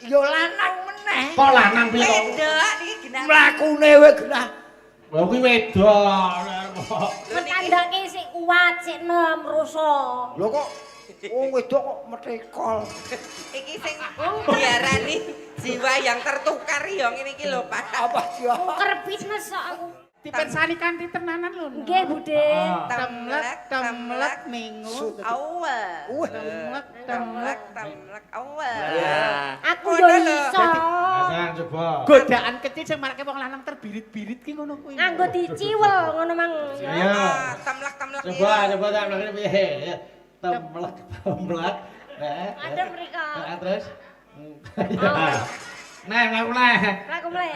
Ya lanang meneh. Kok lanang piye kok? Wedok niki genah. Mlakune wae genah. Lha kuwi wedok. Tandake sik kuat, sik nem rasa. Lho kok wong wedok kok metekol. Iki sing diarani jiwa yang tertukar ya ngene iki lho, Pak. Apa sih? Kerep bisnis kok aku. Dipersani kanthi tenanan lho. Nggih, Bude. Temlek temlek minggu. Awal. Wah. Temlek Temlek temlek. temlek awal. Aku yo Ngono lho. iso. Nah, coba. Godaan kecil sing marake wong lanang terbirit-birit ki ngono kuwi. Nganggo diciwel ngono mang. Ayo. Ah, temlek temlek. Coba, coba temlek piye? Temlek, temlek. Nah, Ada mereka. Nah, terus. Nah, nah, nah. Laku mulai.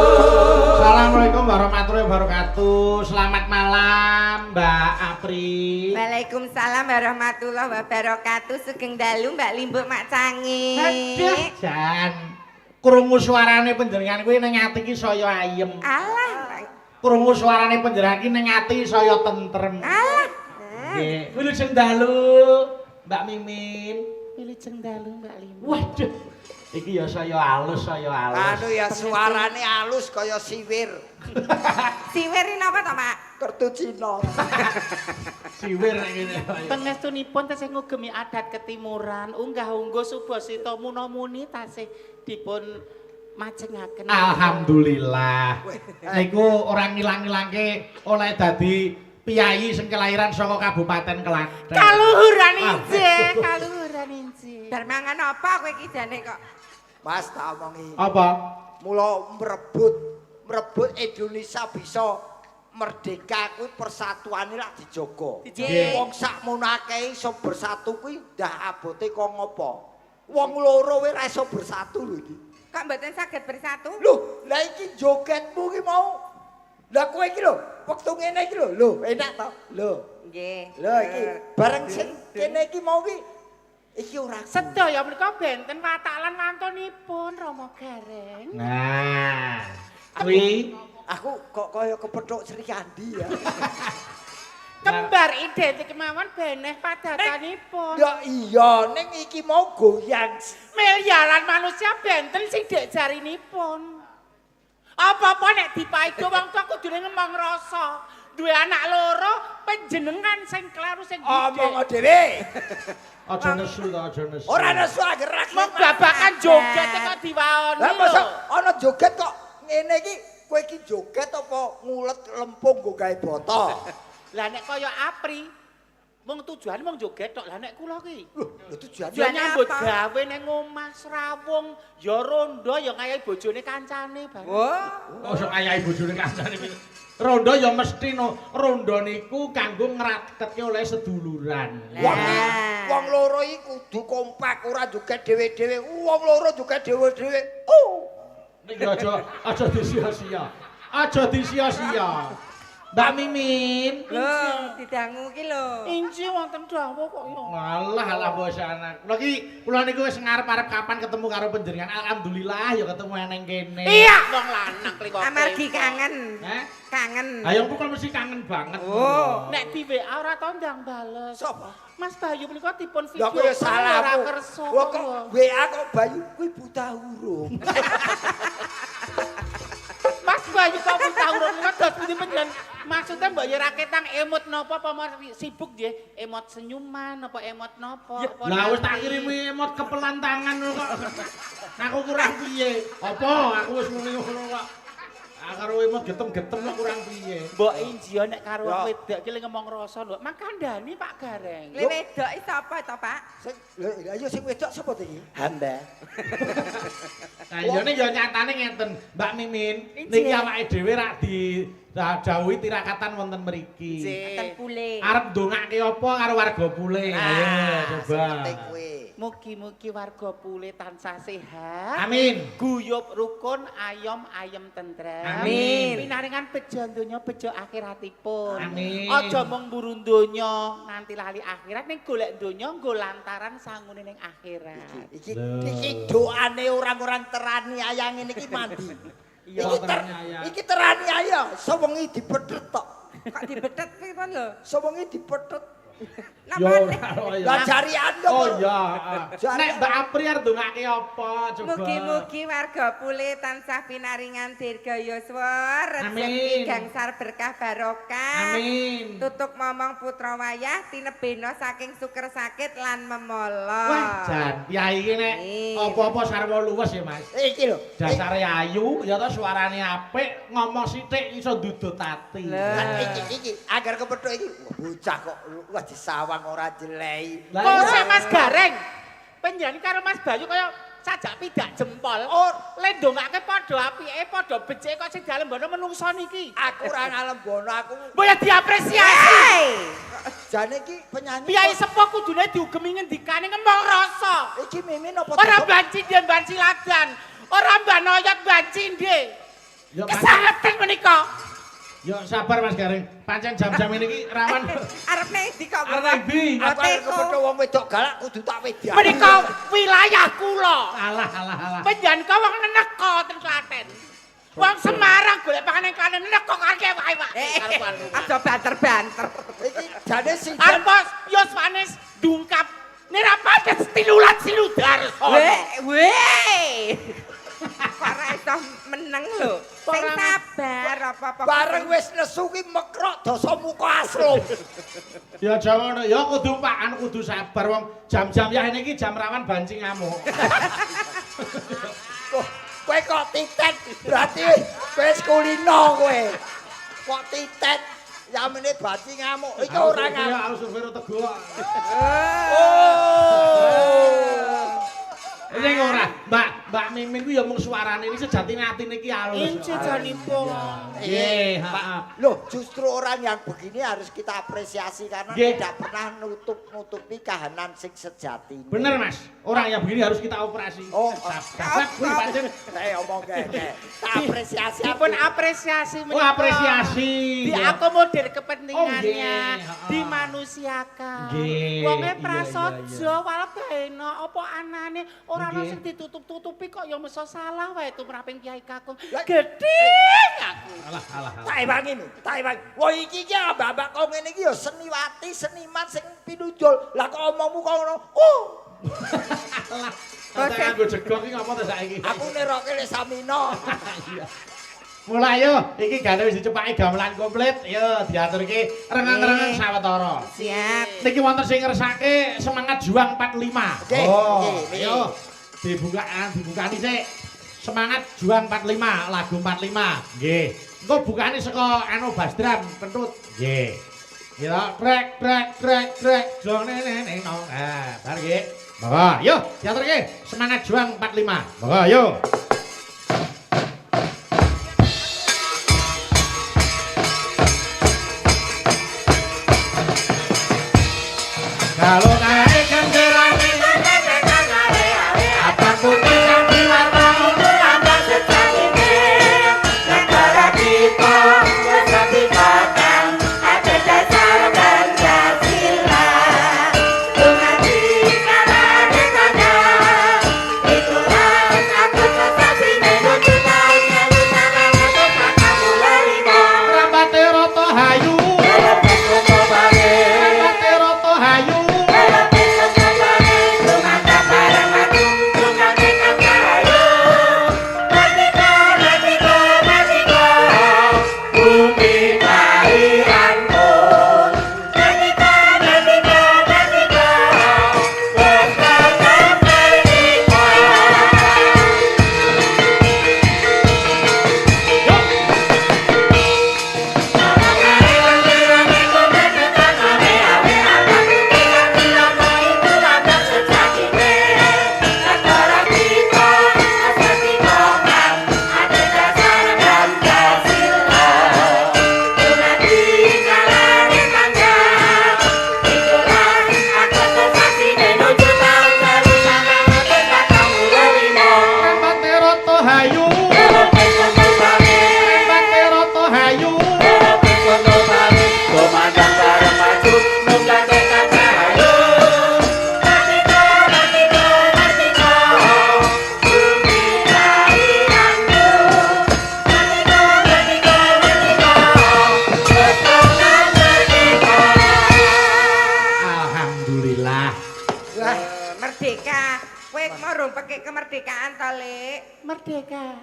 Assalamualaikum warahmatullahi wabarakatuh. Selamat malam, Mbak Apri. Waalaikumsalam warahmatullahi wabarakatuh. Sugeng dalu Mbak Limbuk Mak Cangi. Aduh, jan. Krungu suarane panjenengan kuwi ning ati ki saya ayem. Alah. Krungu suarane panjenengan ki ning ati saya tentrem. Alah. Nggih. Wilujeng dalu, Mbak Mimin. Wilujeng dalu Mbak Limbuk. Waduh. Iki ya saya alus, saya alus. Anu ya suarane alus kaya siwir. Siwir ini apa to, Pak? Kertu Cina. Siwir nek ngene. Pangestunipun tasih ngugemi adat ketimuran, unggah-ungguh subasita muna-muni tasih dipun majengaken. Alhamdulillah. Niku ora ngilang-ngilangke oleh dadi piyayi sing kelahiran saka Kabupaten Klaten. Kaluhuran injih, kaluhuran injih. Bar mangan apa kowe iki jane kok? Mas tak omongi. Apa? Mula mrebut Indonesia bisa merdeka kuwi persatuane lak dijaga. Nggih. Wong sakmono akeh iso bersatu kuwi ndah abote kok ngopo. Wong loro wae ra iso bersatu lho iki. Kok mboten saged bersatu? Lho, lah iki jogetmu ki mau. Lah kowe iki lho, wektu ngene iki lho. Lho, enak to? Lho. Nggih. Lho iki bareng sing kene iki mau ki iki ora Sedaya menika benten watak lan wantunipun Rama Gareng. Nah, kuwi aku kok kaya kepethuk Sri Kandi ya. Kembar identik kemawon beneh padatanipun. Ya iya, ning iki mau goyang. Miliaran manusia benten sing dek jarinipun. Apa-apa nek dipaido wong tua kudune ngomong rasa. Duwe anak loro, panjenengan sing kleru sing Omong gede. dhewe. Aja nesu to, aja nesu. Ora nesu anggere ra Mung babakan joget kok diwaoni Lah masa lho. ana joget kok ngene iki kowe iki joget apa ngulet lempung nggo gawe boto? Lah nek kaya Apri, mung tujuane mung joget tok. Lah nek kula ki Lho, lho tujuane tujuane nyambut apa? gawe ning omah srawung, ya rondo ya ngayahi bojone kancane bareng. Wah. Kok sok ayahi bojone kancane piye? Rondo ya mesti no. Rondo niku kanggo ngraketke oleh seduluran. Wong wong loro iki kudu kompak ora joget dhewe-dhewe. Wong loro joget dhewe-dhewe. Oh. Niki aja disia-sia. Aja disia-sia. Mbak Mimin. Lho, didangu ki lho. Inci wonten dawuh kok ya. Alah alah bos anak. Kula iki kula niku wis ngarep-arep kapan ketemu karo panjenengan. Alhamdulillah ya ketemu eneng kene. Iya, wong lanang kliko. Amargi kangen. Heh? Kangen. Ayo kok mesti kangen banget. Oh. Nek di WA ora tau ndang bales. Sapa? Mas Bayu menika dipun video Lah kok ya call salah ora aku. kersa. Wah kok WA kok Bayu kuwi buta huruf. Mas Bayu kok buta huruf menika dos pundi panjenengan? Maksudnya mbok ya raketang emot napa apa mau sibuk nggih? Emot senyuman apa emot napa? Apa Lah wis tak nanti? kirimi emot kepelan tangan lho kok. Aku kurang piye? Apa aku wis muni ngono kok. Ah karo emot getem-getem kok kurang piye? Mbok Injio nek karo Ya. wong wedok ki le ngomong rasa lho. Mang kandhani Pak Gareng. Le wedok iki sapa to, Pak? Sing lho ayo sing wedok sapa to iki? Hamba. Nah iya ning ya nyatane ngeten, Mbak Mimin, niki awake dhewe rak di dawuhi tirakatan wonten mriki. Wonten Pule. Arep ndongake apa karo warga Pule? Ayo coba. Sing penting kuwi. Mugi-mugi warga Pule tansah sehat. Amin. Guyub rukun, ayom ayem tentrem. Amin. Pinaringan bejo donya bejo akhiratipun. Amin. Aja mung mburu donya nganti lali akhirat ning golek donya nggo lantaran sangune ning akhirat. Iki Lho. iki doane orang-orang terani ayang ngene iki mandi. Iya, Iki ter teraniaya. iki teraniaya, sewengi dipethet tok. Kok dibethet pripun lho? Sewengi dipethet. Ya Napa? ora ya. Lah jarian yo. Oh iya. Heeh. Jarian. Nek Mbak Apri arep ndongake apa coba? Mugi-mugi warga Pule tansah pinaringan dirga yuswa, rezeki Amin. gangsar berkah barokah. Amin. Tutuk momong putra wayah tinebena saking suker sakit lan memolo. Wah, jan piyai iki nek Amin. apa-apa sarwa luwes ya, Mas. Iki lho. Dasare ayu, ya toh suarane apik, ngomong sithik iso ndudut ati. Lho. Lah iki iki agar kepethuk iki wah, bocah kok wah disawang ora jelei. Lah Kok iya. sik Mas Gareng. Panjenengan karo Mas Bayu kaya sajak pidak jempol. Oh. Le ndongake padha apike, padha becike kok sing dalembono menungso niki. Aku ora ngalembono aku. Mbok ya diapresiasi. Hei! Jane iki penyanyi. Piyai sepuh kudune diugemi ngendikane ngemong rasa. Iki mimin apa Ora tetep? banci ndhe banci ladan. Ora mbanoyot banci ndhe. Ya, Mas. Kesangeten menika. Ya sabar Mas Gareng. Pancen jam-jam ini iki rawan Arep nek ndi kok? arep nang ndi? Aku arep kepethuk wong wedok galak kudu tak wedhak. Menika wilayah kula. Alah alah alah. Panjenengan wong neneka ten Klaten. Wong Semarang golek panganan Klaten neneka karke wae wae. Eh, aja banter-banter. Iki jane sing Arep yoswane dungkap nira padet tinulat siludar. Weh, weh. Kok ora iso meneng lho. Sing sabar apa-apa. bareng wis nesu ki mekrok dasa muka aslo. Ya aja ngono, ya kudu Pak, anu kudu sabar wong jam-jam yah ini iki jam rawan banci ngamuk. Kok kowe kok titet berarti wis kulino kowe. Kok titet yamene banci ngamuk. Iki ora ngamuk. Aku survei tego. Oh. Ini ora, Mbak, Mbak Mimin ku ya mung suarane ini sejatine atine iki alus. Inci janipun. Nggih, Pak, heeh. loh justru orang yang begini harus kita apresiasi karena Nggih. tidak pernah nutup-nutupi kahanan sing sejati. Bener Mas, orang yang begini harus kita operasi. Oh, Sabar kuwi pancen. Saya omong kene. Tak apresiasi. Dipun apresiasi Oh, apresiasi. Diakomodir kepentingannya, Oh, nggih, heeh. dimanusiakan. Nggih, Wonge iya, prasaja iya, walbena apa anane ora ana Nggih. sing ditutup-tutupi kok ya meso salah wae tumraping Kyai Kakung. Lah- Gedhe aku. Alah alah alah. Tak ewangi mi, tak ewangi. Wah iki iki ambak-ambak kok ngene iki ya seniwati, seniman sing pinunjul. Lah kok omongmu kok ngono? Oh, Alah. Sampai nganggo jegok iki ngapa to saiki? aku neroke le Samino. Iya. Mulai yo, iki gane wis dicepaki gamelan komplit. Yo diaturke rengang-rengang sawetara. Siap. Niki wonten sing ngersake semangat juang 45. Oke, oh, oke, niki. ayo dibukaan, dibukani sik. Semangat juang 45, lagu 45. Nggih. Engko bukane saka anu Basdram kentut. Nggih. Ya, trek trek trek trek jong nene nene nong. Ah, bar nggih. Monggo, yo diaturke semangat juang 45. Monggo, yo. Kalau naik genderane abang putih sang diwarna Negara kita sejati kotang ada dasar Pancasila. Dumadi kamardikannya, itulah aku sesasi menuju tahun 1945. Rambate rata hayu. Rambate rata hayu. pekik kemerdekaan to, Lik. Merdeka.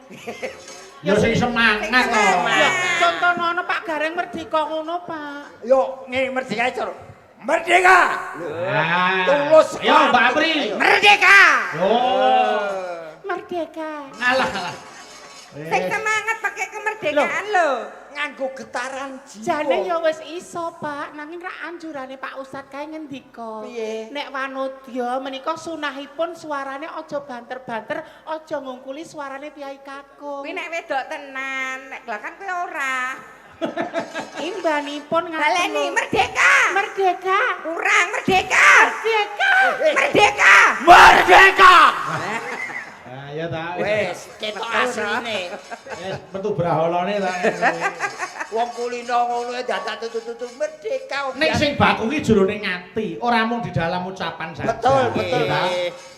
Ya sing semangat to. Ya, contohno Pak Gareng merdeka ngono, Pak. Yo ngene merdeka cur. Merdeka. Nah. Tulus. Yo Mbak Apri. Merdeka. Yo. Merdeka. Ngalah ngalah. Sing semangat pekik kemerdekaan lho. Nganggo getaran jiwa. Jane ya wis iso, Pak, nanging rak anjurane Pak Ustad kae ngendika. Piye? Nek wanodya menika sunahipun suarane aja banter-banter, aja ngungkuli suarane piyai kakung. Kuwi nek wedok tenan, nek lah kan kuwi ora. Imbanipun ngaten. Baleni lho. merdeka. Merdeka. Kurang merdeka. Merdeka. Merdeka. Merdeka. Ah ya ta. Wes, ketok asline. Wis metu brahalane ta. Wong kulino ngono dadak tutu-tutu merdeka. Nek sing baku ki jerone ati, ora mung di dalam ucapan saja. Betul, betul. Ta?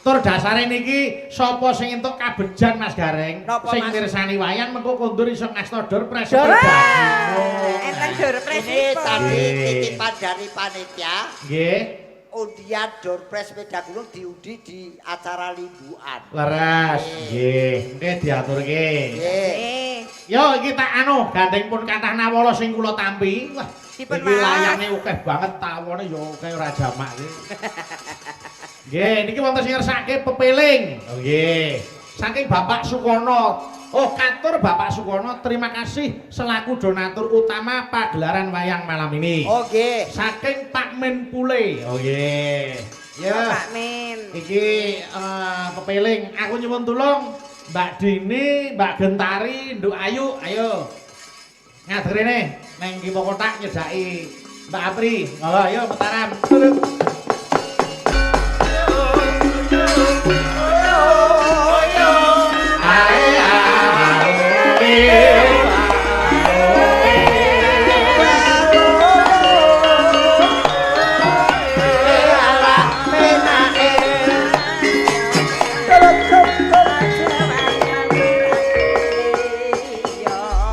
Tur dasare niki sapa sing entuk kabejan Mas Gareng, Napa, sing Mas? mirsani wayang mengko kondur iso ngasta dor pres. Dor. Enten dor Ini presipun. tadi Nggih. titipan dari panitia. Nggih. Undian door prize sepeda gunung diundi di acara limbukan. Leres. Nggih, nggih diaturke. Nggih. Eh, Yo iki tak anu gandeng pun kathah nawala sing kula tampi. Wah, Dipun iki waos. layane akeh banget tawone yo akeh ora jamak iki. Nggih, niki wonten sing ngersake pepeling. Oh nggih. Saking Bapak Sukono. Oh, katur Bapak Sukono, terima kasih selaku donatur utama pagelaran wayang malam ini. Oh nggih. Saking Pak Men Pule. Oh nggih. Ya. Pak Min. Iki pepeling, aku nyuwun tulung Mbak Dini, Mbak Gentari, Nduk Ayu, ayo. Ngadeg rene neng kiwa kotak nyedaki Mbak Apri. Monggo ayo Mataram. Ae ae.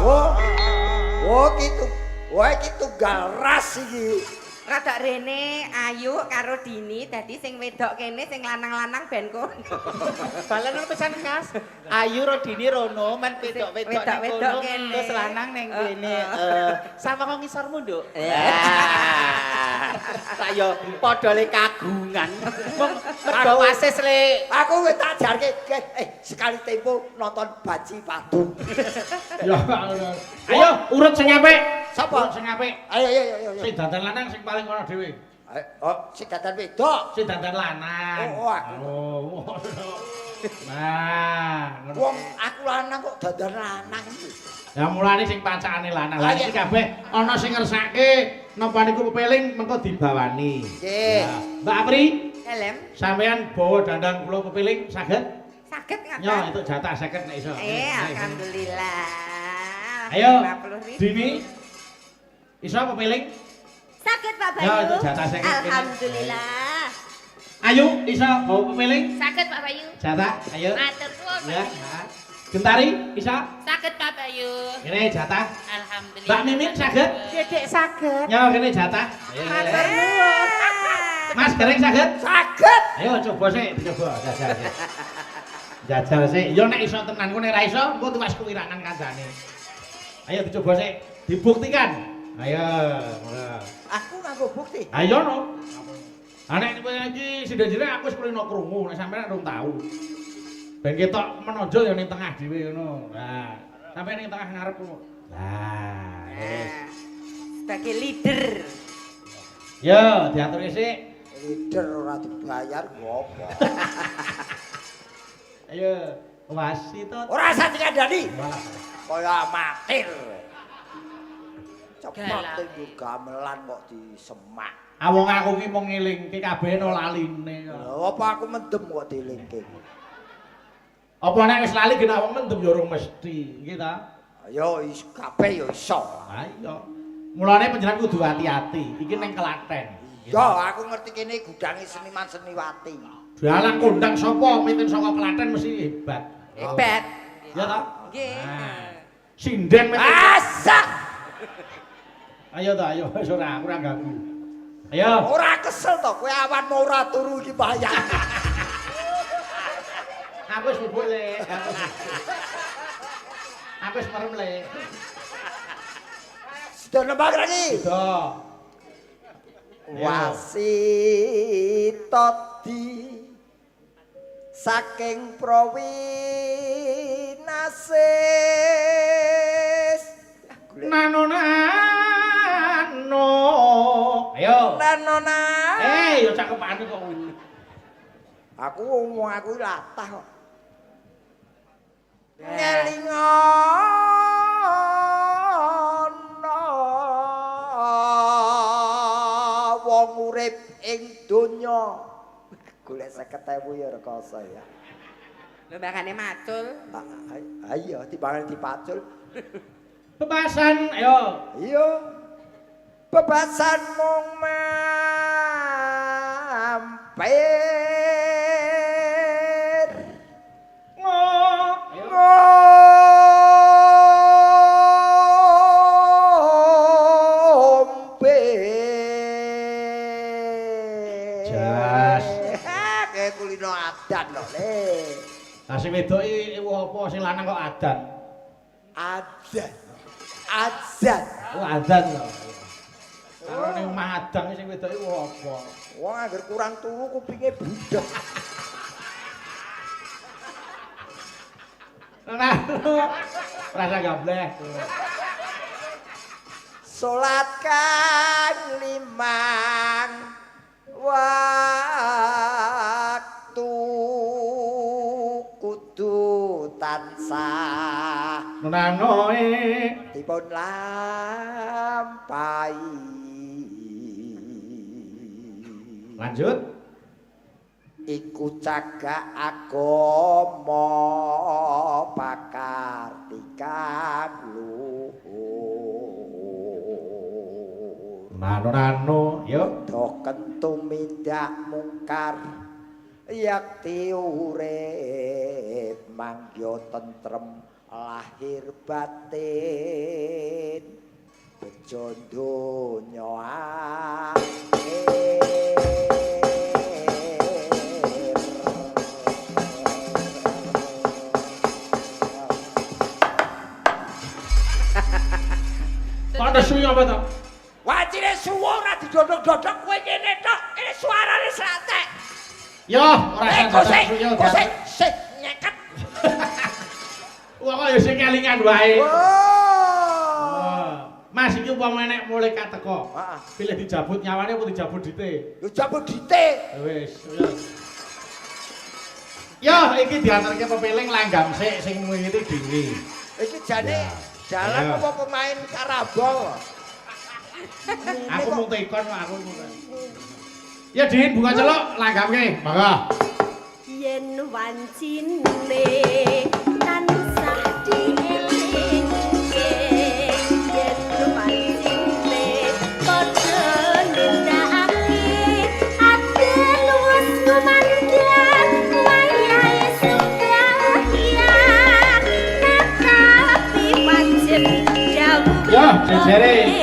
Oh. Oh gitu. Wah iki tunggal ras iki. Rada rene Ayu karo Dini dadi sing wedok kene sing lanang-lanang ben kono. Balen pisan Kas. Ayu Rodini Rono men wedok-wedok ning Wedok-wedok kono kene. terus lanang ning kene. Sawang ngisormu, Nduk. Tak yo padha le kagungan. Mung mergo wasis le Aku wis tak jarke sekali tempo nonton Baji Padu. Ya Allah. Ayo urut sing apik. Sapa? Urut sing apik. Ayo ayo ayo ayo. Sing dandan lanang sing paling kono dhewe. Ayo, oh, sing dandan wedok. Sing dandan lanang. Oh, oh, aku. Oh. Nah, ngono. Wong aku lanang kok dandan lanang iki. Ya mulane sing pacakane lanang. Lah Ah, iki iya. kabeh ana sing ngersake napa niku pepeling mengko dibawani. Nggih. Ya. Mbak Apri, Dalem sampean bawa dandang kula pepeling saged? saged Nyo, ngaten. itu jatah 50 nek iso. Alhamdulillah. Ayo. 50.000. Dini. Iso pepeling? Saged Pak Ya, Bayu. itu jatah 50. Alhamdulillah. Ayu, iso bawa pepeling? Saged Pak Bayu. Jatah, ayo. Matur suwun Pak Ya. Bayu. nah. Gentari, iso? Saged Pak Bayu. Kene jatah. Alhamdulillah. Mbak Mimin saged? Dedek saged. Nyo kene jatah. Ayo. Matur nuwun. Mas Gareng saged? Saged. Ayo coba sik, dicoba jajal sik. Jajal sik. Ya nek iso tenan, ku nek ra iso engko tuwas kuwirangan kancane. Ayo dicoba sik, dibuktikan. Ayo, monggo. Aku nganggo bukti. Ayo no. Ah nek iki sindhe-sindhe aku wis kulino krungu, nek sampeyan rung tau. Ben ketok menonjol ya ning tengah dhewe ngono. Nah, sampeyan ning tengah ngarep ngono. Lah, wis. Nah, sebagai leader. Yo, diaturke sik. Leader ora dibayar ngopo. Ayo, wasito. Ora usah dikandani. Walah. Kaya amatir. Cepet Galak. nggo gamelan kok disemak. Awong aku ki mung ngelingke kabeh no laline. Lha apa aku mendem kok dielingke. Apa nek wis lali kena wong mendem ya urung mesti, nggih ta? Ayo is kabeh ya iso. Ha iya. Mulane panjenengan kudu hati-hati. Iki ning Klaten. Ya aku ngerti kene gudange seniman seniwati. Dalang kondang sapa mimpin saka Klaten mesti hebat. Hebat. Ya ta? Nggih. Nah. Sinden mimpin. Asa Ayo ta, ayo wis ora aku ora ganggu. Ayo. ora kesel to kowe awan mau ora turu iki bahaya. Aku wis bubuk le. Aku wis merem le. Sudah nembang lagi. Sudah. Wasitodi saking Prawinasis. Nano nano. Ayo. Nano nano. Eh, yo cakepane kok. Aku ngomong aku latah kok. Ngelingono wong urip ing donya. Golek 50.000 ya rekoso ya. Lho mbakane macul. Ayo timbangane dipacul. Bebasan, ayo. Iya. Bebasan mung mampir. Ngombe. Jas. Kayak kulino adan lho, Le. Lah sing wedok iki apa sing lanang kok adan? Adan. Azan. Oh, azan lho. Karo ning omah adang sing wedok iki apa? Wong angger kurang turu kupinge budheg. Nah, rasa gableh. Salat kang limang waktu kudu tansah nunanoe dipun lampahi. Lanjut. Iku cagak agama pakartikan luhur. Nano-nano, yo. Do kentu mindak mungkar yakti urip mangya tentrem lahir batin bejo donya akhir. Kok nesu apa to? Wajine suwo ora didodok-dodok kowe ngene tok, ini suarane sratek. Yo, ora sing sik sik nyeket. Wah, kok ya sing kelingan wae. Oh. Mas iki umpama nek malaikat teko. Heeh. Pilih dijabut nyawane apa dijabut dite? Yo jabut dite. Wis. Yo, iki diantarke pepiling langgam sik sing ngwiti dhewe. Iki jane dalang apa pemain karabol? Aku mung tekon kok aku. Ya Din, buka celuk langgamke. Monggo. Yen wancine tansah dielingke, yen wancine padha nindakake adil wis kumandhang wayahe sembahyang natapi wajib dawuh. Ya, jejere.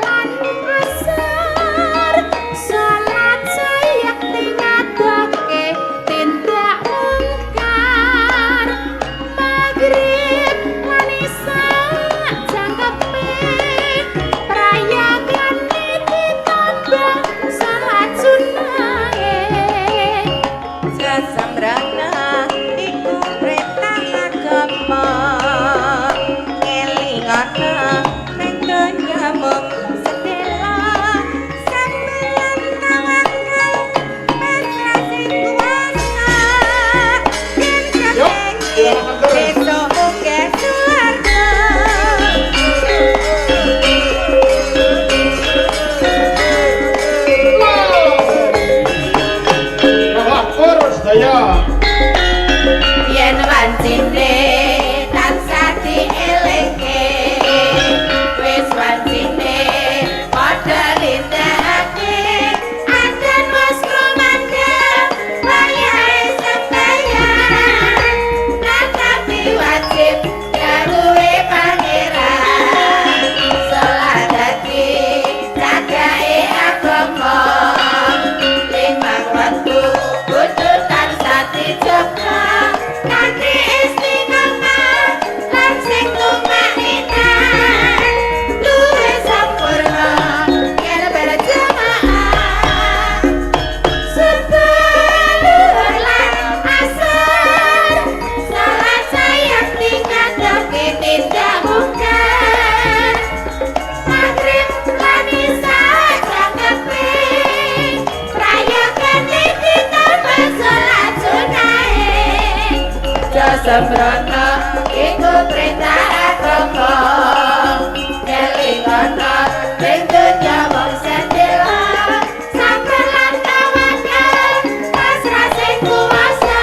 Lan sembrono iku perintah agama. Elingono ning donya wong sedelo sabar lan tawakal pasrah sing kuwasa.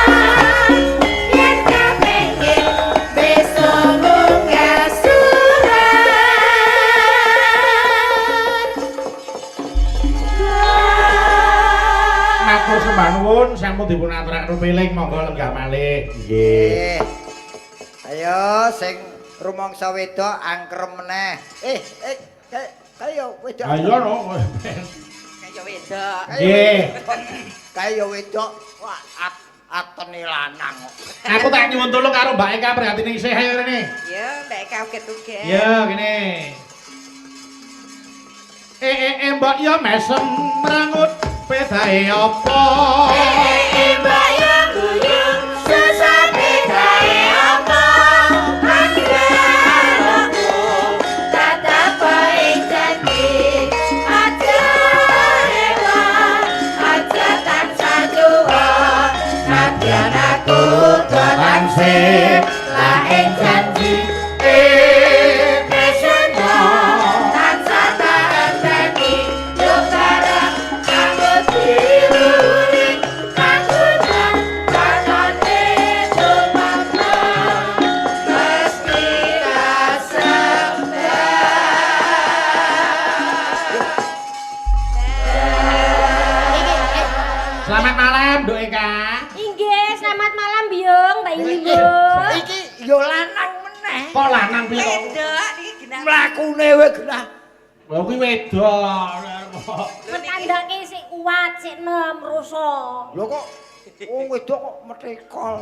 Yen kepengin besok munggah surat. Matur sembah nuwun sampun dipun aturaken rupiling monggo lenggah malih. Nggih. Ayo sing rumangsa wedok angkrem meneh. Kaya wedok. Ayo no. Kaya wedok. Nggih. Kaya wedok. Wah, atene lanang kok. Aku tak nyuwun tulung karo Mbak Eka prihatine isih ayo rene. Ya, Mbak Eka uget-uget. Ya, kene. Mbak ya mesem merangut pedahe apa? Mbak ya guyu susah pedahe apa? Anggarku tetep ing janji. Aja rewang, aja tansah tuwa. Nadyan aku dolan sih lah ing janji. Tresno tansah tak enteni. Yo bareng kanggo diwuri kanggo tanane tumama mesti kasembah. Selamat malam, Nduk Eka. Inggih, selamat malam Biyung, Mbak Yuyung. Iki yo lanang meneh. Kok lanang piye kok? Wedok iki genah. Mlakune wae genah. Lha kuwi wedok. Mentandake sik kuat, sik nem rasa. Lho kok wong wedok kok metekol.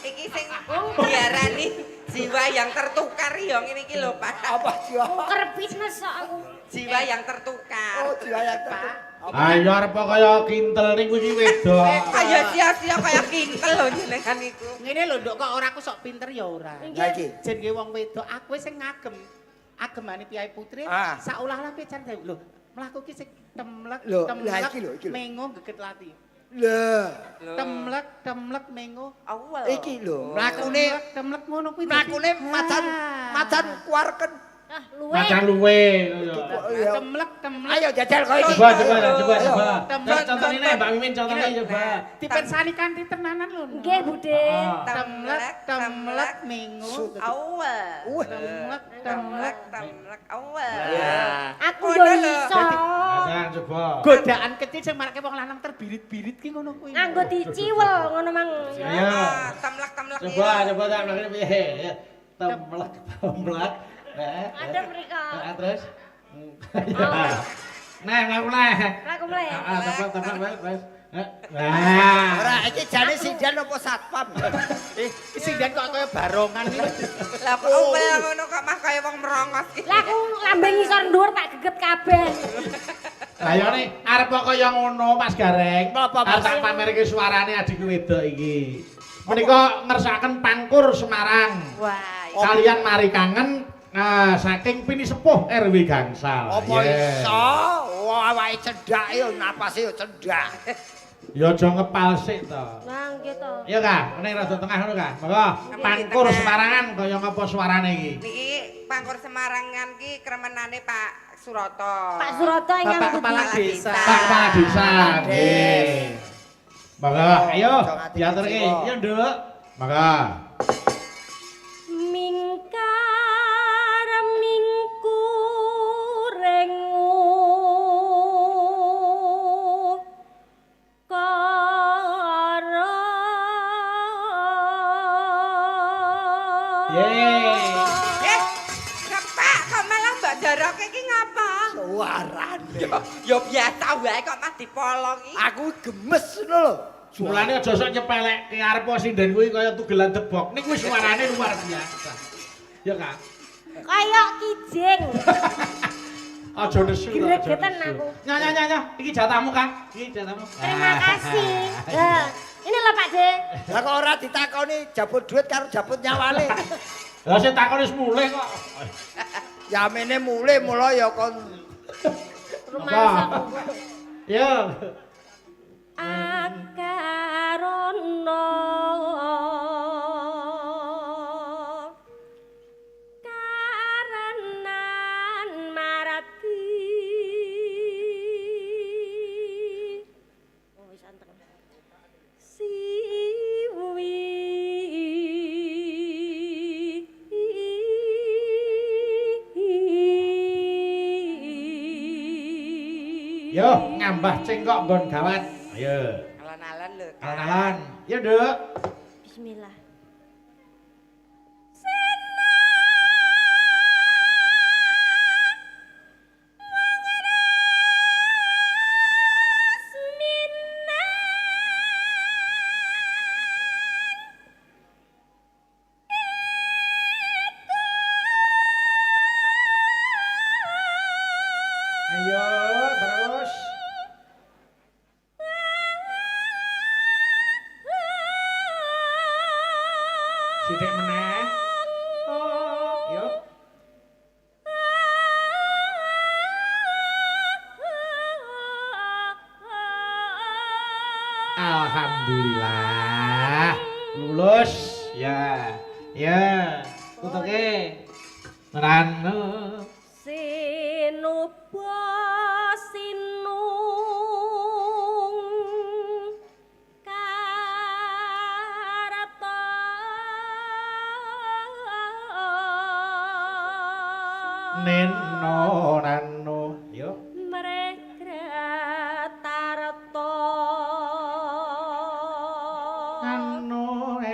Iki sing diarani jiwa yang tertukar ya ngene iki lho, Pak. Apa jiwa? Kerep bisnis kok aku. Jiwa yang tertukar. Oh, jiwa yang tertukar. Ayo arep kaya kintel ning kuwi wedok. Kaya sia-sia kaya kintel lho jenengan iku. Ngene lho Nduk kok ora aku sok pinter ya ora. Lah iki. Jenenge wong wedok aku sing ngagem. Agemane piyai putri saulah-olah piye jan lho mlaku ki sing temlek Lho, lah temlek iki lho, iki lho. mengo geget lati. Lah, Temlek temlek mengo Awal. iki lho, mlakune temlek temlek ngono kuwi. mlakune macan macan kuarken. Ah, luwe. Macan luwe. Iya. Temlek temlek. Ayo jajal kowe iki. Coba coba coba coba. Temlek. Contohne Mbak Mimin contohne coba. Dipersani kanthi tenanan lho. Nggih, Bude. Temlek temlek mengo. Awal. Wah. Temlek Temlek temlek. temlek awal. Aku Ngono yo lho. iso. Macan coba. Godaan kecil sing marake wong lanang terbirit-birit ki ngono kuwi. Nganggo diciwel ngono mang. Ayo. Ah, Temlek-temlek. Coba coba temlek piye? Temlek temlek. Ada mereka. Terus. Nah, mlaku neh. Mlaku mleh. Heeh, temlek temlek terus. Nah. Ora iki jane sinden apa satpam? Sinden kok kaya barongan iki. Lah kok awal ngono kok mah kaya wong merongos iki. Lah aku lambe ngisor dhuwur tak geget kabeh. Lah yo ne arep kok kaya ngono Mas Gareng. Apa, Mas? Arep tak pamerke suarane adikku wedok iki. Menika ngersakaken Pangkur Semarang. Wah. Kalian mari kangen saking pini sepuh RW Gangsal. Apa iso? Wah, awake cendhak yo napase yo cendhak. Ya aja ngepal sik to. Lah nggih to. Iya Kak, ngene rada tengah ngono Kak. Monggo Pangkur Semarangan kaya ngapa suarane iki? Niki Pangkur Semarangan ki kremenane Pak Suroto. Pak Suroto ingkang Bapak Kepala pundi? Desa. Pak Kepala Desa. Nggih. Monggo, ayo Aja nganti diaturke. kecewa. Iya, Nduk. Monggo. Mingkar mingkurengu kara. Yeay. Pak, kok malah mbok joroke iki ngapa? Suarane. Ya biasa wae kok mah dipolong iki. Aku gemes ngono lho. Mulane aja sok nyepelekke arep sinden kuwi kaya tugelan debok. Ning kuwi suarane luar biasa. Ya, Kak. Kaya kijing. Aja nesu. Aja Gregetan nesu. aku. Nya nya nya nya, iki jatahmu, Kak. Iki jatahmu. Terima kasih. Lah, ini lho Pak De. Lah kok ora ditakoni jabut duit karo jabut nyawane. Lah sing takon wis mulih kok. Yamene mulih mula ya kon Rumangsa aku. Yo. Akarana Yo, ngambah cengkok nggon gawat. Ayo. Alon-alon lho. Kak. Alon-alon. Yo, Nduk. Bismillah. Ayo, terus. Sithik meneh. Oh, yo. Alhamdulillah. Lulus. Ya. Ya. Tutuke. Tenan. Sinuba sinung karta Neno nano. Yo. Mregratarta Nano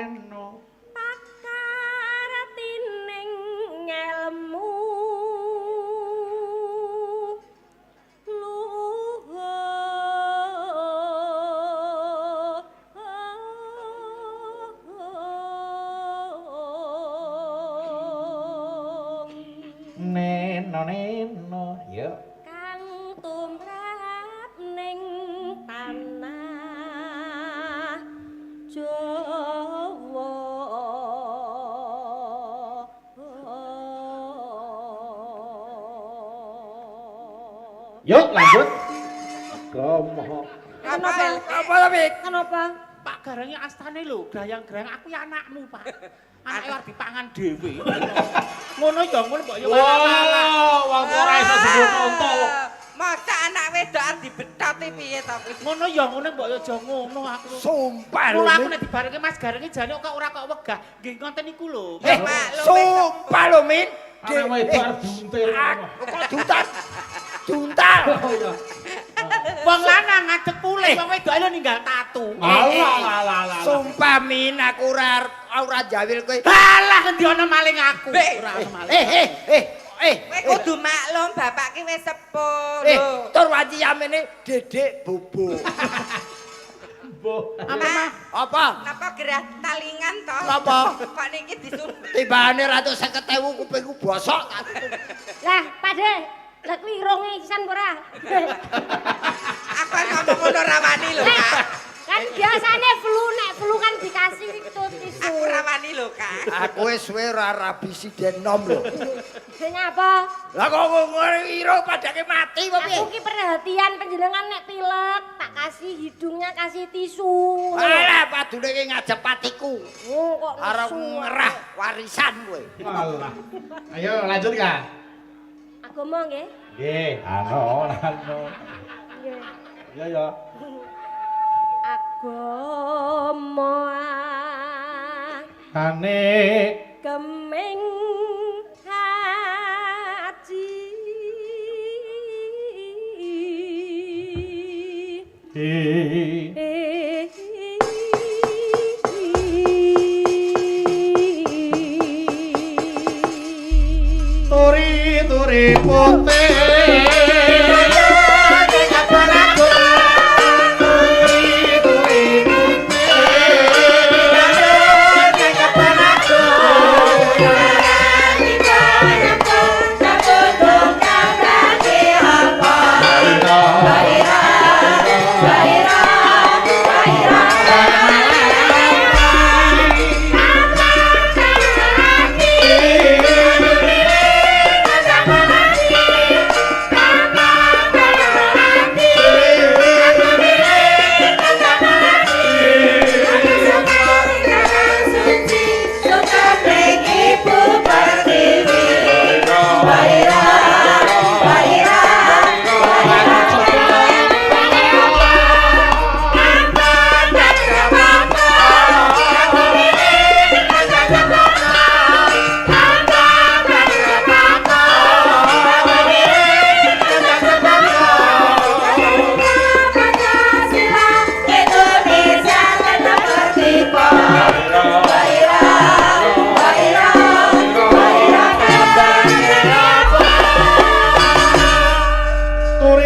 eno. Pakartining ngelmu luhur Neno neno. Yo. Kang tumrap ning tanah Jawa. Yuk lanjut. Gomo. Kenapa? Apa ta, Mik? Kenapa? Pak Garenge astane lho, grayang-grayang aku ya anakmu, Pak. Anake arep dipangan dhewe. Ngono ya ngono mbok ya malah. Wah, wong ora iso dicontoh. Masa anak wedok arep dibethoti piye to kuwi? Ngono ya ngono mbok ya aja ngono aku. Sumpah lho. Mula aku Min. nek dibarengke Mas Garenge jane kok ora kok wegah. Nggih ngoten niku lho. Eh, Maklum, sumpah lho, Min. Anak wedok arep diuntir. Aku kok duntal. Duntal. Oh iya. Wong lanang ngadeg pulih, wong wedok lho ninggal tatu. Alah alah alah. Sumpah Min, aku ora ora jawil kowe. Halah ngendi ana maling aku. Be. Ora ana maling. Eh, eh, eh, eh. Kowe kudu maklum bapak ki wis sepuh Eh, lho. tur wanci yamene Dedek Bobo. Mbah. Apa mah? Apa? Napa gerah talingan to? Napa? Kok niki disumbat? Tibane 150.000 kupingku bosok. Lah, Pakde, lah kuwi irunge sisan apa ora? Aku ngomong ngono ra wani lho, Kak. Kan biasane flu nek flu kan dikasih itu tisu. Aku ra wani lho, Kak. Aku wis suwe ora rabi siden nom lho. Sing apa? Lah kok ngono ira padake mati apa piye? Aku ki perhatian panjenengan nek pilek, tak kasih hidungnya kasih tisu. Alah padune ki ngajep patiku. Oh, kok Arep nesu. ngerah warisan kowe. Alah. Ayo lanjut, Kak. Agama nggih. Nggih, ano ano. Nggih. Iya ya. Agama Kane keming haji. i turi turi putih. Turi turi putih.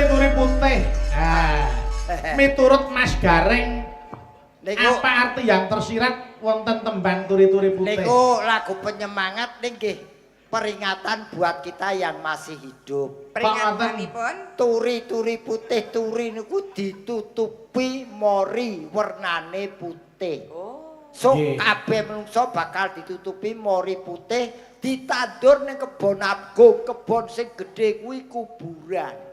Turi-turi putih. Ah. Miturut Mas Gareng Niku apa arti yang tersirat wonten tembang turi-turi putih? niku lagu penyemangat nggih peringatan buat kita yang masih hidup. Peringatanipun Turi-turi putih turi niku ditutupi mori wernane putih. Oh. So Nggih. kabeh menungso bakal ditutupi mori putih, ditandur ning kebon agung, kebon sing gedhe kuwi kuburan.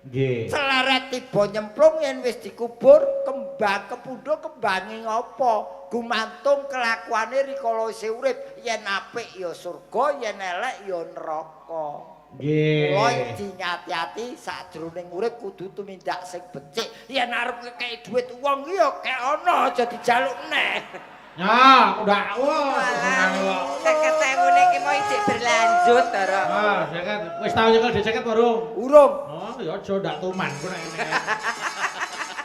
Nggih. Seleret tiba nyemplung yen wis dikubur, kembang kepundhuk kembange ngopo? Gumantung kelakuane rikala isih urip, yen apik ya surga, yen elek ya neraka. Nggih. Kula dingati-ati sajroning urip kudu tumindak sing becik. Yen arep ngekeki dhuwit wong ki ya kek ana, aja dijaluk neh. Ya, udah. Wah, Walah, 50.000 niki mau ijik berlanjut to, Rok. Ah, 50. Wis tau nyekel dhek 50 urung? Urung. Oh, ya aja ndak tuman ku nek ngene.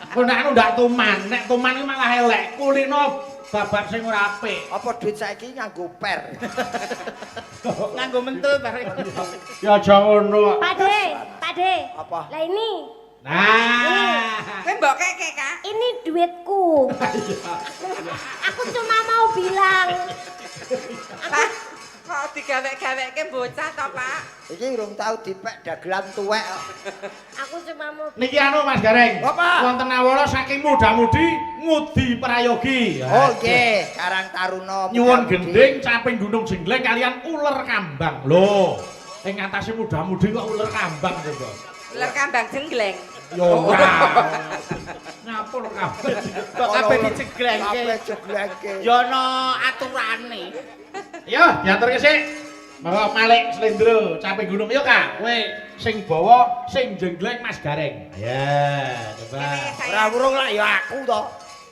Ku nek anu ndak tuman, nek tuman iki malah elek. Kulino babab sing ora apik. Apa dhuwit saiki nganggo per? Nganggo mentul bareng. Ya aja ngono kok. Pak De, Pak De. Apa? Lah ini, Nah. Kowe mbok keke, Kak. ini duitku. Aku cuma mau bilang. Pak, kok digawe-gaweke bocah to, Pak? Iki urung tau dipek dagelan tuwek kok. Aku cuma mau Niki anu Mas Gareng. Apa? Wonten awala saking muda-mudi ngudi prayogi. Oh nggih, Karang Taruna. Nyuwun muda-mudi. gending caping gunung jenggleng kalian uler kambang. Lho, ing atase muda-mudi kok uler kambang coba. Uler kambang jenggleng. Ya ora. Ngapa uler kambang? Kok kabeh dijeglengke. Kabeh jeglengke. Ya ana aturane. Yo, diaturke sik. Monggo Malik Slendro, caping gunung yo Kak. Kowe sing bawa sing jenggleng Mas Gareng. Ya, coba. Ora urung lah ya aku to.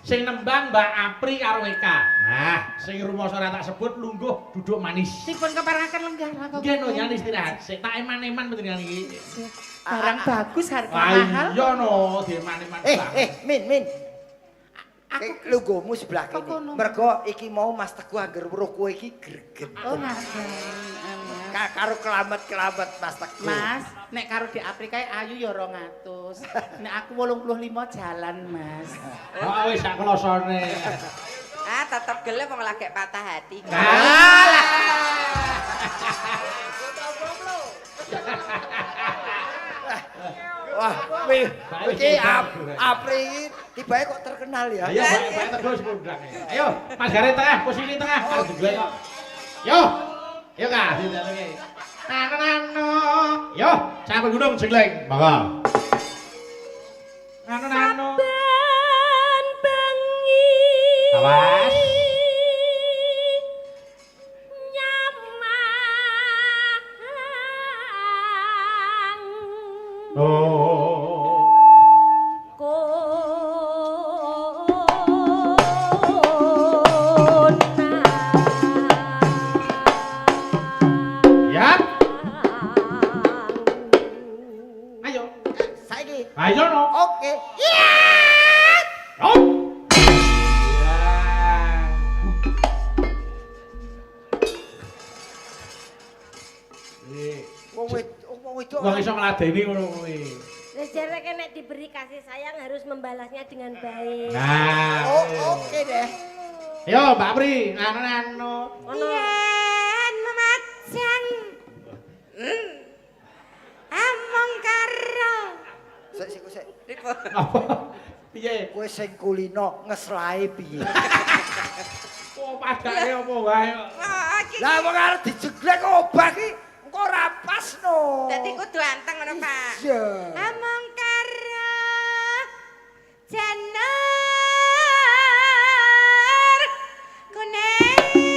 Sing nembang Mbak Apri karo Eka. Nah, sing rumasa ora tak sebut lungguh duduk manis. Dipun keparengaken lenggah lah kok. Nggih no nyan istirahat. Sik tak eman-eman panjenengan iki. Barang bagus harga Wah mahal. iya no, dieman-eman banget. Min, Min. Aku Lungguhmu sebelah Kok kene. kono? Mergo iki mau Mas Teguh angger weruh kowe iki greget. Oh, ngaten. Karo kelamet-kelamet Mas Teguh. Mas, nek karo di Afrika ayu ya 200. Nek aku 85 jalan, Mas. Oh wis sak klosone. Ah, tetep gelem wong lagi patah hati. Alah. Wah, iki Apri iki tibae kok terkenal ya. Ayo, Pak Teguh wis kondang. Ayo, Mas Gareng tengah, posisi tengah. Karo jeglek kok. Yo. Yo Kak, didelenge. Nano. Yo, capek gunung jegleng. Monggo. Nano nano. Ben bengi. Awas. Nyamang. Oh. Ya. Ayo. Saiki. Ayo no. Oke. Oh. Ya. Wong wedok. Wong iso ngladeni ngono kuwi. Lah jare nek diberi kasih sayang harus membalasnya dengan baik. Nah. Oh, oke deh. Yo, Mbak Pri, anu-anu. Ono Yen memajang. Among karo. Sik sik sik. Pripun? Apa? Piye? Kowe sing kulino ngeslae piye? Oh, padake apa wae kok. Oh, iki. Lah wong arep dijeglek kok obah ki engko ora pas no. Dadi kudu anteng ngono, Pak. Iya. Among karo janur kuning.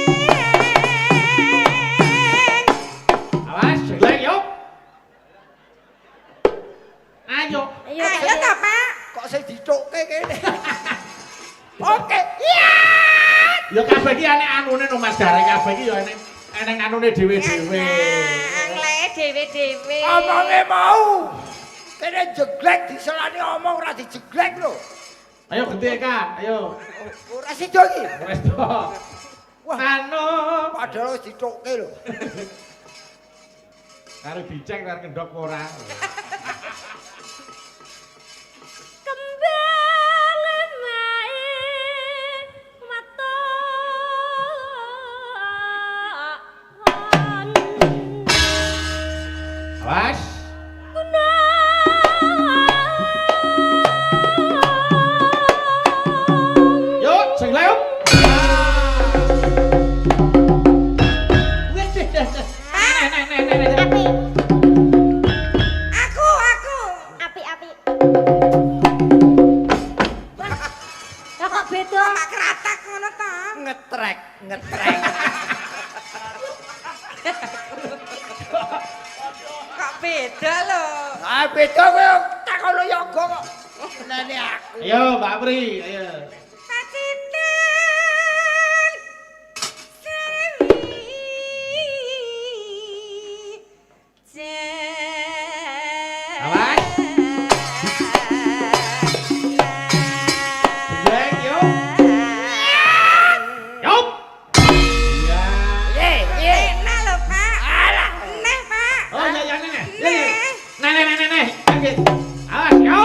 Awas, jeglek yo. Ayo. Ayo, Ayo to, Pak. Kok sing ditokke kene. Oke. Ya kabeh iki enek anune no Mas Gareng kabeh iki ya enek eneng anune dhewe-dhewe. Anglee dhewe-dhewe. Omonge mau. Kene jeglek diselani omong ora dijeglek lho. Ayo gede Kak, ayo. Ora sida iki. Wes to. Wah. Anu. Padahal wis ditokke lho. Karo dicek karo kendok ora. Lah kok beda? Mak kratak ngono ta? Ngetrek, ngetrek. Kok beda lho. Ah beda kowe takono yoga kok. Nene aku. Ayo Mbak Pri, ayo. Pacinten Srewi Awas. Jeng, yo. Yo. Iya. Ye, ye. Enak lho, Pak. Alah. Neh, Pak. Oh iya iya neh. Neh. Neh neh neh neh. Oke. Awas, yo.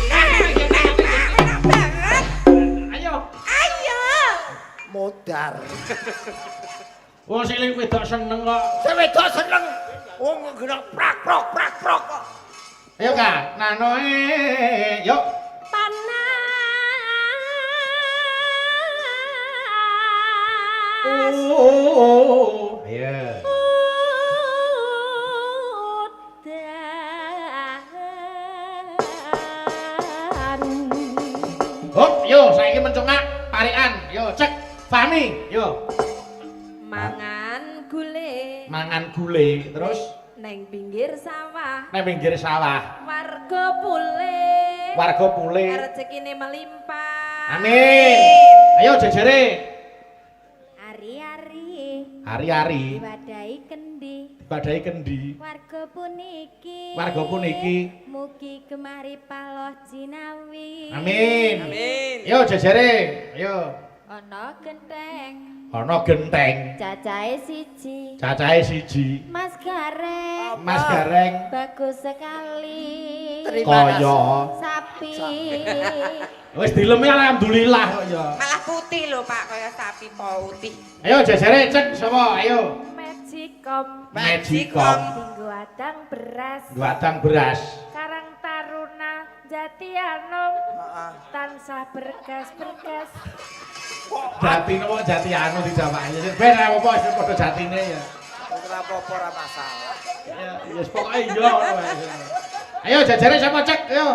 Enak, enak, Pak. Enak banget. Ayo. Ayo. Modar. Wong sing wedok seneng kok. Sing wedok seneng. Wong gerak prak prok prak prok kok. Ayo Kak, nanoe. Yuk. Panas. Oh. Ayo. Udan. Hop, yo saiki mencongak parikan. Yo cek Fahmi, yo. Mangan gule Mangan gule terus neng pinggir sawah, nang pinggir sawah. warga pule. Warga pule. Rezekine melimpah. Amin. Ayo jejere. Ari-ari Hari-hari diwadahi kendi. dibadai kendi. Warga puniki. Warga puniki. Mugi gemari paloh jinawi. Amin. Amin. Yo jejere, ayo. Ana genteng Ana genteng, cacahe siji. cacahe siji. Mas Gareng. Mas Gareng Bagus sekali. Terima kaya kasih. Sapi. wis dilemi alhamdulillah kok ya. Malah putih lho, Pak, kaya sapi putih. Ayo jejere cek sapa? Ayo. Magicom Magicom. dinggo adang beras. Wadang beras. Karang Taruna Jatianom Heeh. tansah bergas-bergas. Jati nopo jati anu dijawake. Ben ora apa-apa wis padha jatine ya. Ora apa-apa ora masalah. Ya wis pokoke iya ngono wae. Ayo jejere sapa cek? Ayo.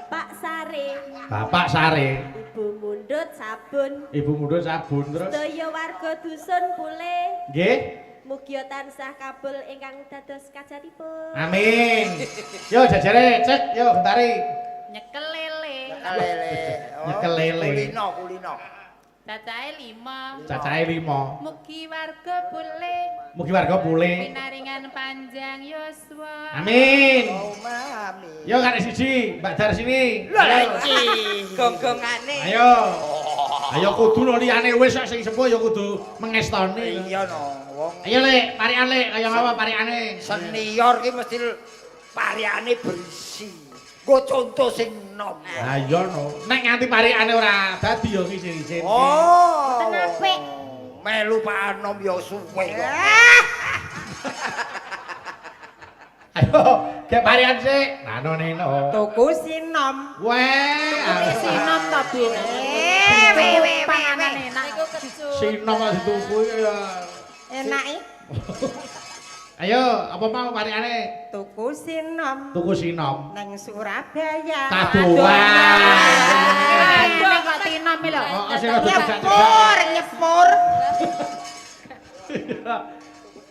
Bapak Sare, Bapak Sare, Ibu mundut sabun. Ibu mundut sabun terus. Sedaya warga dusun pule. Nggih. Mugi tansah kabul ingkang dados kajatipun. Amin. Yo jejere cek, yo gentari. Nyekel lele. Nyekel lele. Oh, Nyekel lele. Kulino, kulino. Cacahe 5. Cacahe 5. Mugi warga pule. Mugi warga pule. Pinaringan panjang yuswa. Amin. Oh, amin. Yo karek siji, Mbak Dar sini. Lah iki. Gong-gongane. Ayo. Ayo kudu no liyane wis sing sepuh ya kudu mengestoni. Iya no, wong Ayo Lek, parikan Lek, kaya ngapa parikane? senior ki mesti pariane berisi. Nggo conto sing nom. Lah iya no. Nek nganti parikane ora dadi ya isin-isin. Oh. Mboten apik. Melu Pak Anom ya suwe kok. Ayo, gek parikan sik. Nano neno. Tuku sinom. Weh, Sinom to, Bu. Eh, we we we. Panganan enak. sinom kok dituku ya. Enak iki. Ayo, apa mau parikane? Tuku sinom Tuku sinom. nang Surabaya. Kadoan. Aduh kok tinom lho. Oh, sing rada Nyepur, cedhak-cedhak. nyepur.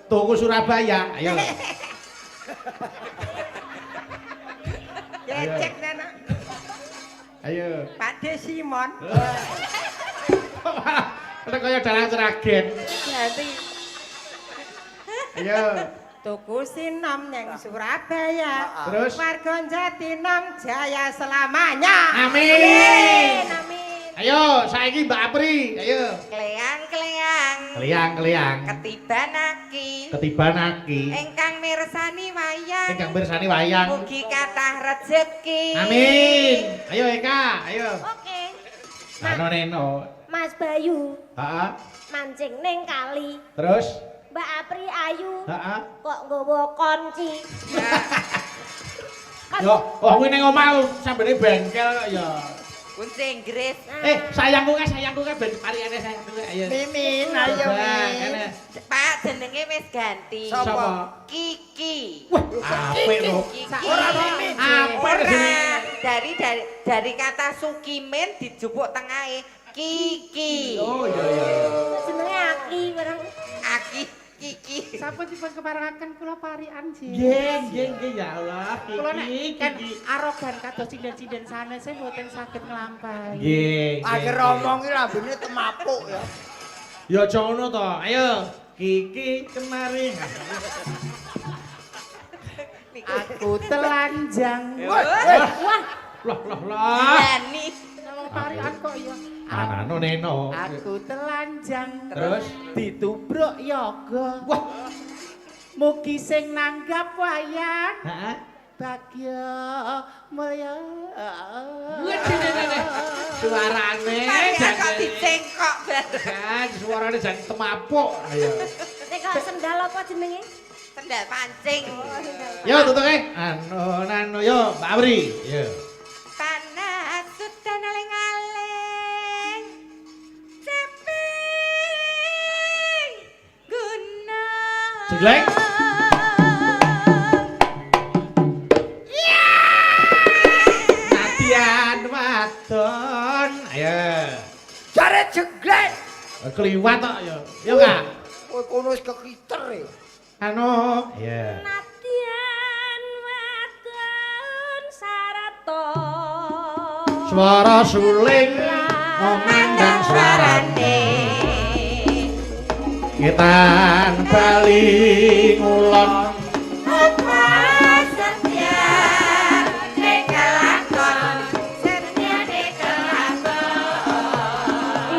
Tuku Surabaya. Ayo. Gecek nana. Ayo. Pak De Simon. Nek kaya dalang seragen. Ganti. Ayo. Tuku sinom nang Surabaya. Terus? Warga Jatinom jaya selamanya. Amin. Amin. Ayo, saiki Mbak Apri. Ayo. Kleang-kleang. Kliang-kliang. Ketiban aki. Ketiban aki. Ingkang mirsani wayang. Ingkang mirsani wayang. Mugi kathah rejeki. Amin. Ayo Eka, ayo. Oke. Nano neno. Mas Bayu Heeh. mancing ning kali. Terus? Mbak Apri ayu Heeh. kok nggawa kunci. Yo, oh kuwi ning omah sambene bengkel kok ya. Kunci Inggris. Sayangku kae ben parikane sayangku kae. Ayo. Mimin, ayo Coba, Min. kene. Pak jenenge wis ganti. Sapa? Kiki. Wah, apik lho. Kiki. Ora Mimin. Apik Ora, dari kata Sukimin dijupuk tengahe Kiki. Oh iya iya. Jenenge Aki barang. Aki Kiki. Sampun dipun keparengaken kula parikan, Ji. Nggih, nggih, nggih ya Allah. Kula nek Kiki, kan Kiki. arogan kados sinden-sinden sanes mboten saged nglampahi. Nggih. Akhir omong iki lambene temapuk ya. Ya aja ngono to. Ayo, Kiki kemari. Aku telanjang. Weh, weh. Wah, Loh, loh, loh. Lani. Ngomong parikan kok ya. Anano neno. Aku telanjang. Terus? Ditubruk yoga. Wah. Mugi sing nanggap wayang Heeh. bagya mulya. Suarane Parikan kok dicengkok bareng. Jan, suarane jan temapuk. Ayo. nek kok sendal apa jenenge? Sendal pancing. Yo tutuke. Anu nano yo Mbak Amri. Yo. Tanah sudan aling-aling. Ceping gunung. Jegleng. Nadian wadon. Ayo. Jare jeglek. Kliwat kok yo. Yo Kak. Kowe kono wis kekiter e. Anu. Iya. Nadyan wadon sarata. Swara suling ngomandang suarane. Ngetan bali ngulon. Apa setia nek kelakon, setia nek kelakon.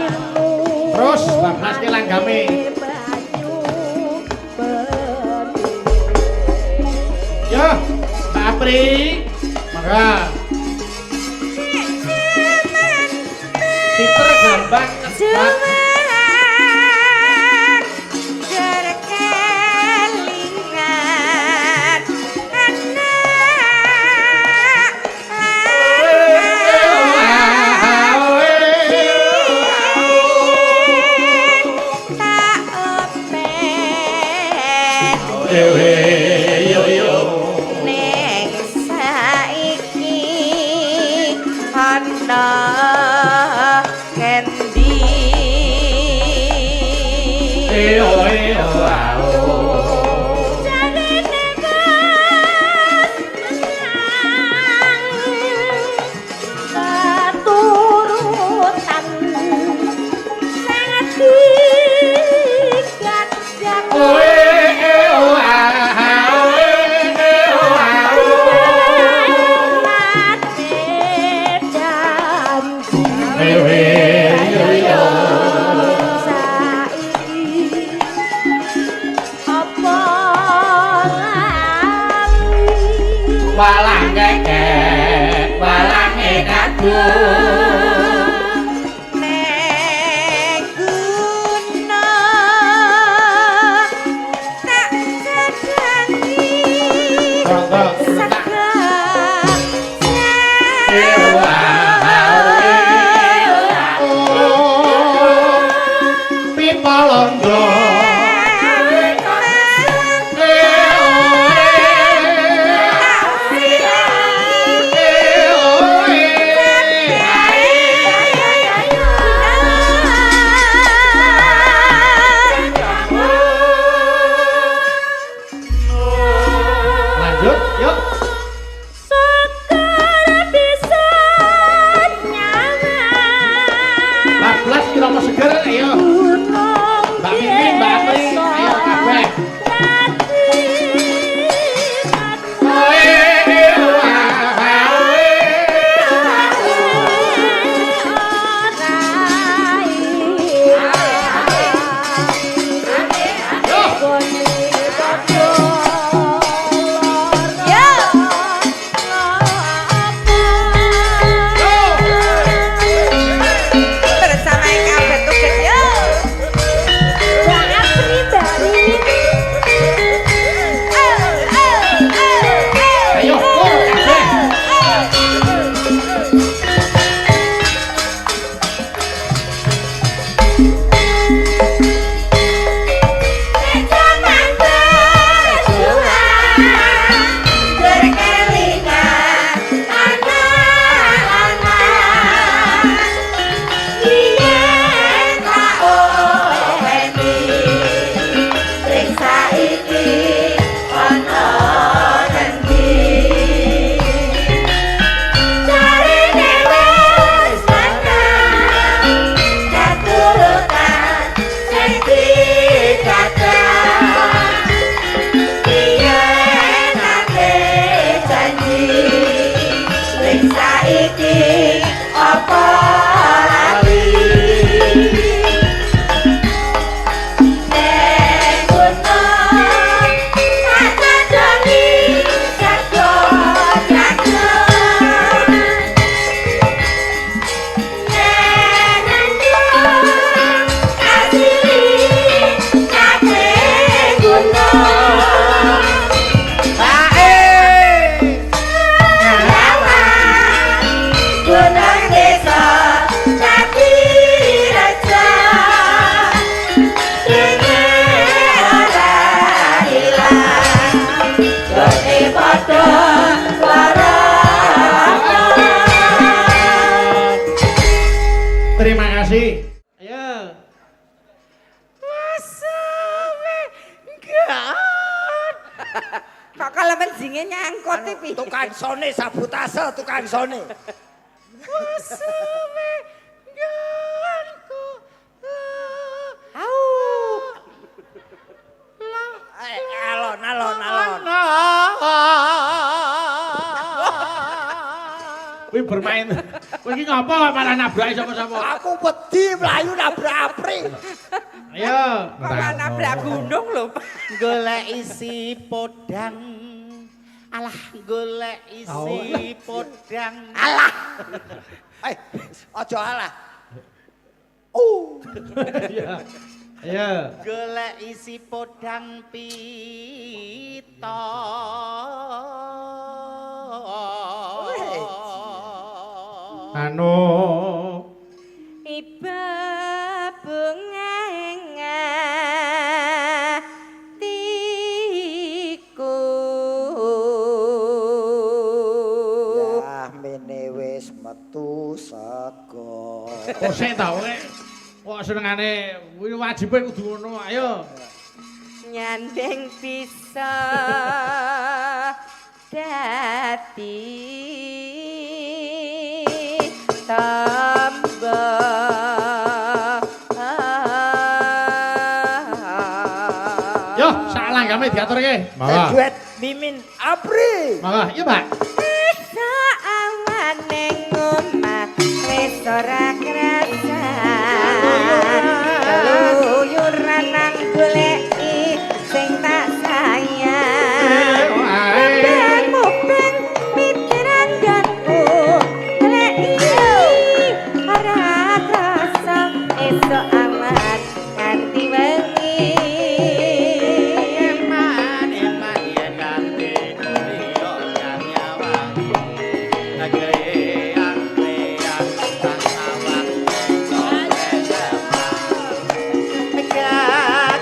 Ilmu. Terus bablas ki langgame. Banyu bening. Yo, Mbak Apri. Mangga. Siter gambang ngebak. Juar derkelingan anak lanang tak open Dewe yo yo. ning saiki ana ngendi. Eo eo ao. Jarene wis menang keturutan sing digadak. Oe eo ao eo ao. Mate janji. Dewe yo yo. Saiki apa lali? Walang kekek, walange kagung. Neng guna tak sadangi Rontok. sega. Eo ao eo ao. Pipa londo. Eo e. Eo e. Saiki apa lali? Nek gunung tak tandongi jago-jago. Nek nandung kasili kabeh gunung. Gunung desa tapi raja dene ora ilang gone padha warana. Terima kasih. Ayo. Kok kalau menjinge nyangkut iki piye? Tukang sone sabotase, tukang sone. Au. Eh, alon alon alon. Kuwi bermain. Kowe iki ngopo malah nabraki sapa-sapa? Aku wedi mlayu nabrak apri. Ayo. Kok malah nabrak gunung lho, Pak. Golek isi podang. Alah, golek isi podang. Alah. Eh, aja alah. Iya. Ayo. Golek isi podang pita. Anu. Iba bungeng atiku. Ya mene wis metu sego. Kok sik ta kowe? Kok senengane kuwi wajibe kudu ngono. Ayo. Nyandeng bisa dadi tamba. Yo, sak langgame diaturke. Monggo. Duet Mimin Apri. Monggo, iya, Pak. Awan ning omah wis ora kerasa. Keluyuran nang goleki sing tak sayang. Mubeng-mubeng pikiran ganku goleki ora kerasa esuk amat nganti wengi. Eman, eman yen kanthi liya nyawang. Agreang-greang sang sawang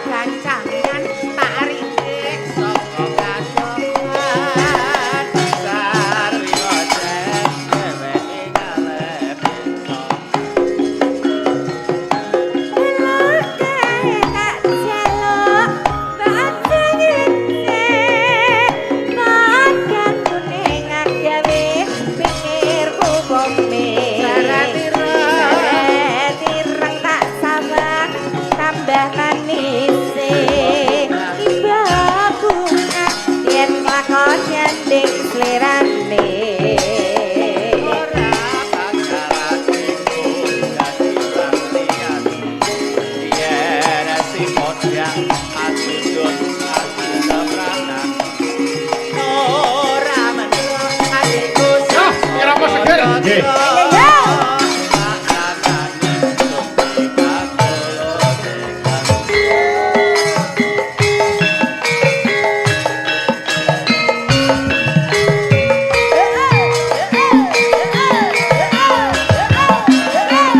Kegancangan tak ringkik saka kadohan. Sari ojek dheweke ngalep Elok kae tak jaluk baca ngene. Bagan kuning agawe pikirku bome. Syarat ireng tak sawang tambah manise. Iba bunga yen lakon nyanding slirane. Ora bakal atiku dadi wong liyane. Yen si podang atudut ati kepranan. Ora menawa atiku Yo, irama seger. Nggih. Ayo, yo.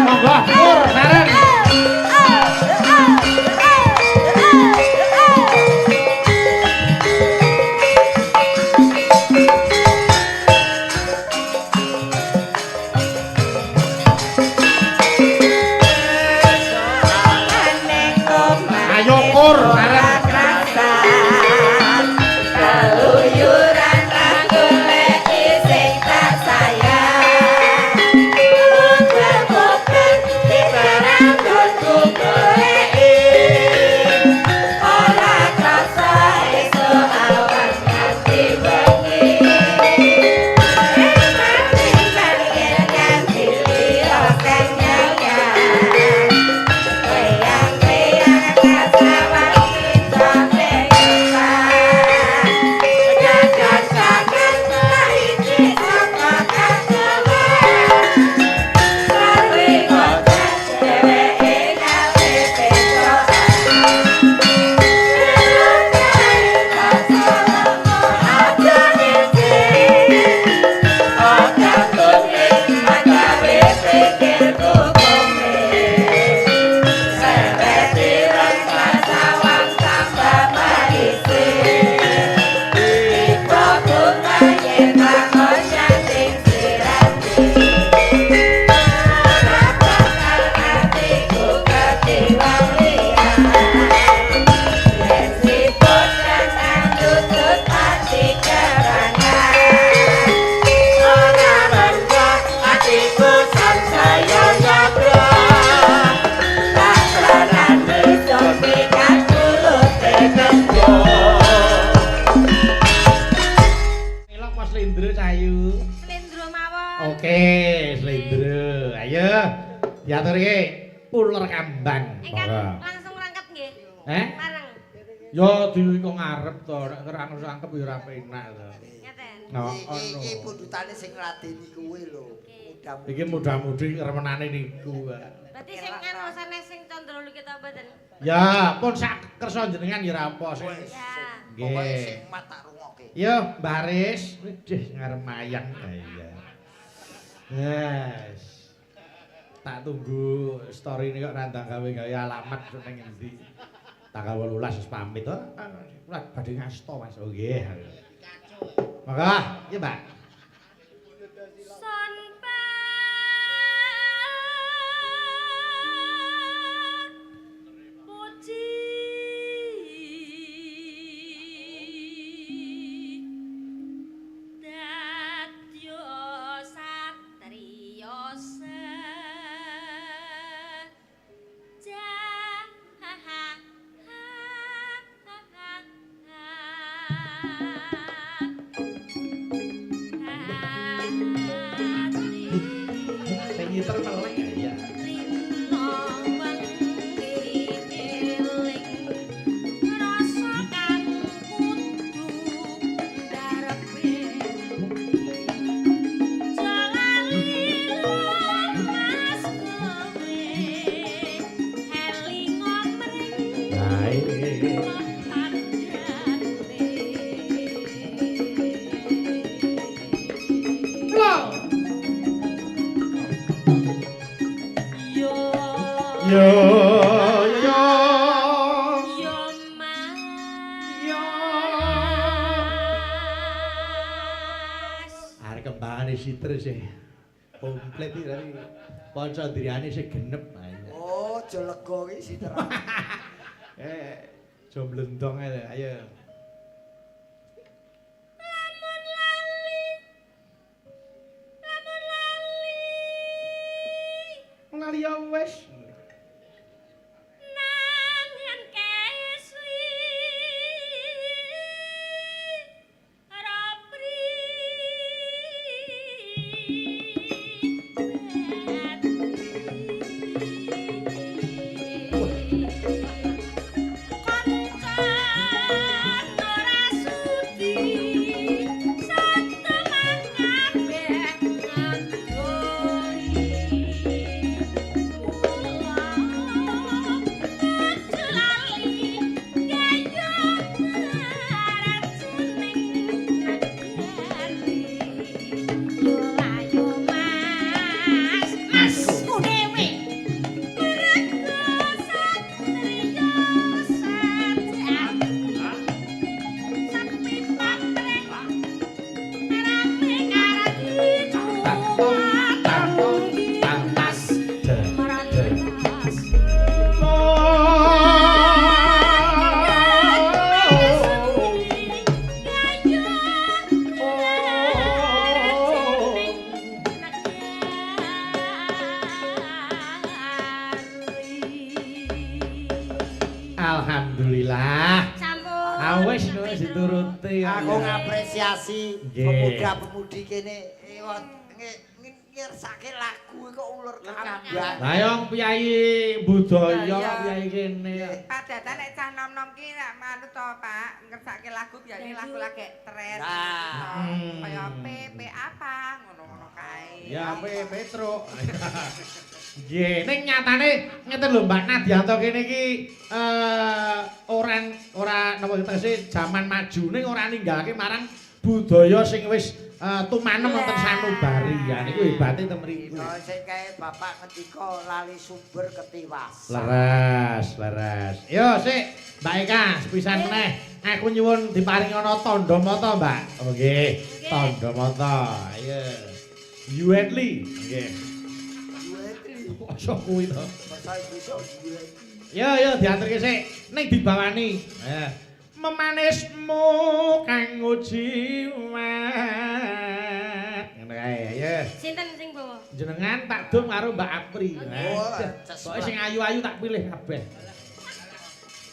Monggo, pur sareng. Oke, slendro. Ayo, diaturke uler kambang. Ingkang Monggo. langsung rangkep nggih. Eh? Bareng. Ya di kok ngarep to, nek ngerangkep ya ora penak to. Ngaten. No, Iki iki ono. pundutane sing ngladeni kuwi lho. Mudah-mudahan. Iki mudah-mudi remenane niku. Berarti sing anu sanes sing Candra Lukita mboten. Ya, pun sak kersa jenengan ya ora apa sing. Ya. Pokoke Nggih. sing mat tak rungokke. Yo, Mbak Aris, wedhih ngarep mayang. Iya. Yes. Tak tunggu story ini kok randang gawe-gawe alamat ning endi. Tanggal 18 wis pamit to. Kula badhe ngasto Mas. Oh nggih. Monggo, iya Mbak. Son puji dadyo satriya Sing ngiter melek ya. Rino wengi eling rasa kang kudu ndarepe jalali lumas kowe elingo mring Baik. tandane. Yo Yo yo yo mas. yo. Arek kembangane siter sih. Komplit iki tadi. Kanca ndriane sih genep. Oh, aja lega iki siteran. Eh, aja mlendong ae ayo. Lamun lali, lamun lali, Lali ya wis. nangan kesli, rapri Koncan ora sudi sateman kabeh ngadoli kula aja lali gayeng jeneng negari. Yo ayo mas, masku dhewe mergo satriya sejati sepi patreng rame karadi Tang tang mas de de. merantas. Alhamdulillah. Sampun. Ah wis wis dituruti. Aku ngapresiasi Nggih. pemuda-pemudi kene ngersake lagu kok uler kambang. Lah yo piyayi budaya Iya. piyayi kene. Padatan nek cah nom-nom ki nek manut to, Pak, ngersake lagu biasane lagu lagi tren. Nah. Hmm. Kaya P P apa ngono-ngono kae. Ya P Petro. Nggih, ning nyatane ngeten lho Mbak Nadianto kene iki ora ora napa tegese jaman maju ning ora ninggalke marang budaya sing wis tumanem wonten sanubari. Ya niku hebate ten mriku. Oh, sing kae bapak ngendika lali sumber ketiwasan. Leres, leres. Yo sik, Mbak Eka, sepisan meneh. Aku nyuwun diparingi ana tandha mata, Mbak. Oh nggih, tandha mata. Ayo. Yuetli, nggih. Yuetli. Aja kuwi to. Basa Inggris kok yuetli. Yo yo diaturke sik, ning dibawani. Eh. Memanismu kanggo jiwat. Ngono kae, ayo. Sinten sing bawa? Jenengan tak dum karo Mbak Apri. Oh, Pokoke sing ayu-ayu tak pilih kabeh.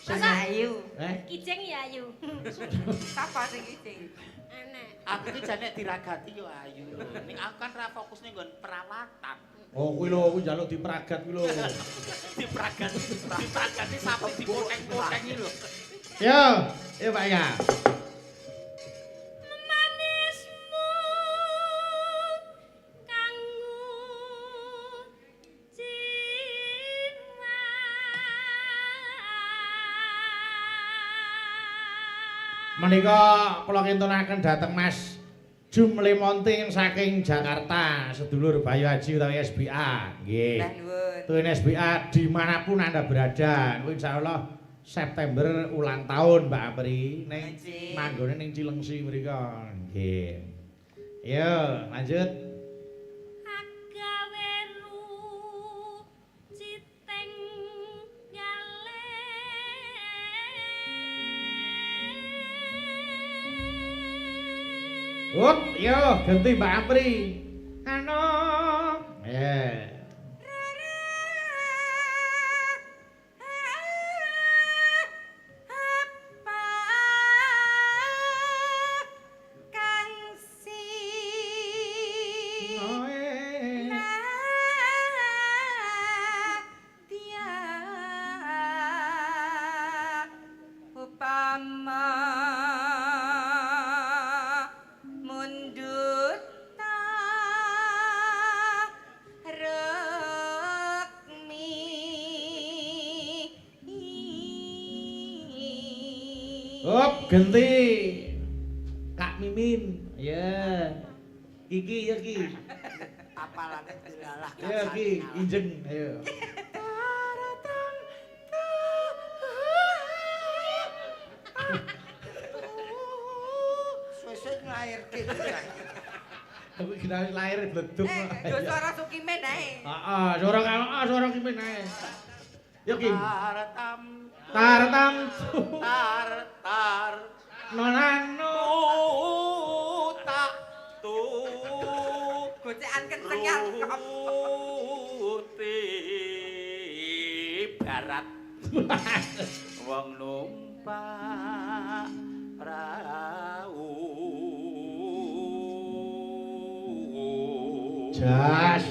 Sing Ayu. Eh? Kijing ya ayu. Sapa sing kijing? Enek. Aku ki jane diragati yo ayu lho. Ning aku kan ra fokus ning nggon perawatan. Oh, kuwi lho, kuwi njaluk dipragat kuwi lho. Dipragati, dipragati sapi dipoteng-poteng iki lho. Yo, yo Pak ya. Manismu kanggo jiwa. Menika kula kintunaken dhateng Mas Jum Lemonting saking Jakarta, sedulur Bayu Aji utawi SBA. Nggih. Mbah nuwun. Tuwin SBA dimanapun Anda berada. Kuwi insyaallah September ulang tahun Mbak Apri ning Nggih. manggone ning Cilengsi mriko. Nggih. Yo, lanjut. Agawe ruciteng gale. Up, yo ganti Mbak Apri. Ano? Eh. Apa kang si Nadia upama mundut rekmi. Up, ganti. Kak Mimin. Ya. Iki ya ki. Apalane dilalah. Ya ki, injeng. Ayo. Suwe-suwe nglairke. Aku kira lahir bleduk. Eh, yo suara Sukimen ae. Heeh, suara ah, suara Kimin ae. Yo ki. Tartam Tartam tar tar nonano. tak tu Gocekan kenceng ya. ruti barat wong numpak prau. Jas.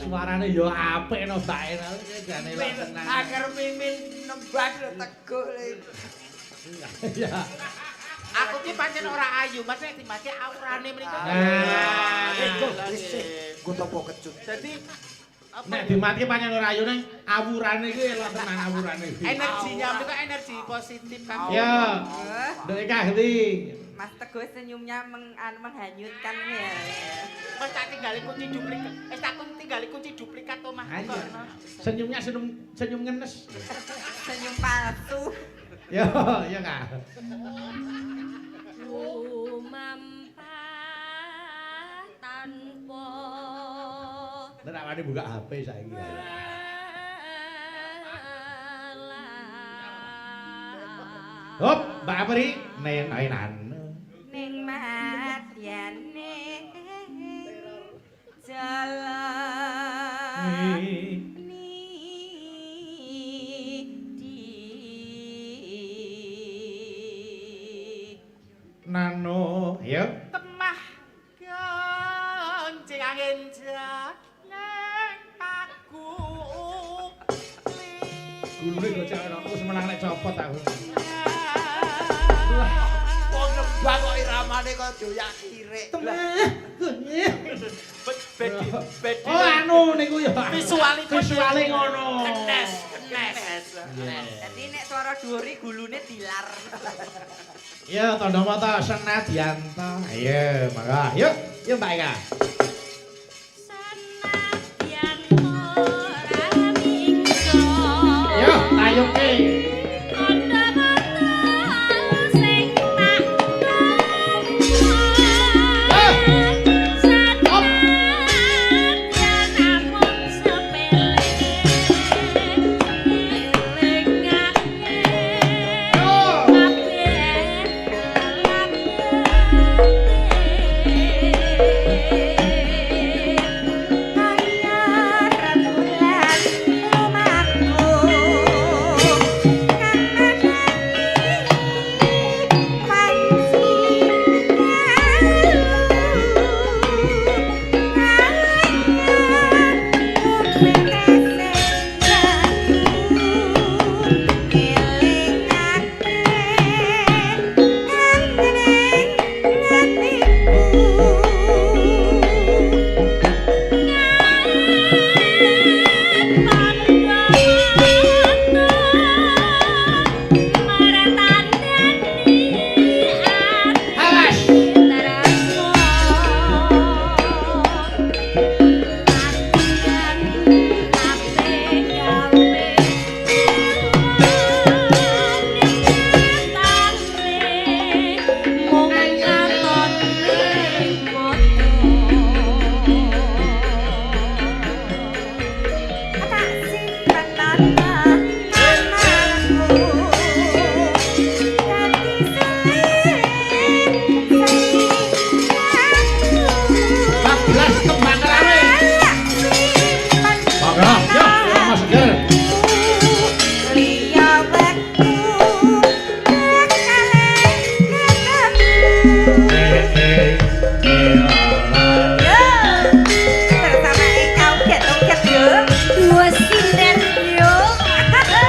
Suarane yo apik no Mbak Ena. Jane lho tenang. Agar Mimin nembang lho teguh le. Ya. Aku ki pancen ora ayu, Mas nek dimake aurane mriku. Nah. Isih nggo topo kecut. Dadi apa Nek dimati pancen ora ayu ning awurane iki elok tenan awurane iki. energinya mriku energi positif kan. Ya. Nduk Eka ganti. Mas Teguh senyumnya menghanyutkan ya. Wis tak tinggali kunci duplikat. Wis tak tinggali kunci duplikat omahku Ayo. kok. Senyumnya senyum senyum ngenes. Senyum palsu. Ya, ya Kak. Lumampah tanpa Nek awake buka HP saiki. Hop, Mbak Apri, nenan. Ning madyane jalan ni di Nano, ayo. Temah gonceng angin neng paku. Gulune gocek ana wis menang nek copot aku. Wong nembang kok iramane kok doyak kirik. Bedi Oh anu niku ya. Visualipun Visuale ngono. Kenes, kenes. Dadi nek swara dhuwur iki gulune dilar. Ya tandha mata Senadyanto. Ayo, mangga. Yuk, yuk Mbak Eka. Senadyan ora mingso. Yo, tayuke. Tandha mata sing tak Eh. Senadyan namung sepele elingake Yo. kabeh lelakone. 12 kembang rawe. Monggo, yo, Mas Seger. Liya wektu bakale ketemu. Eh, eh, eh, Yo, bersama Eka uget-uget yo. Dua sinden yo. Ayo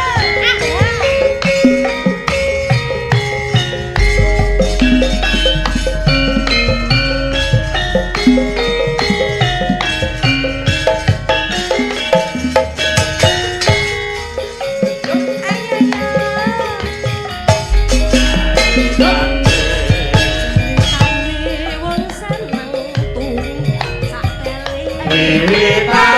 yo. Tane wong seneng turu sak tele. Wiwitan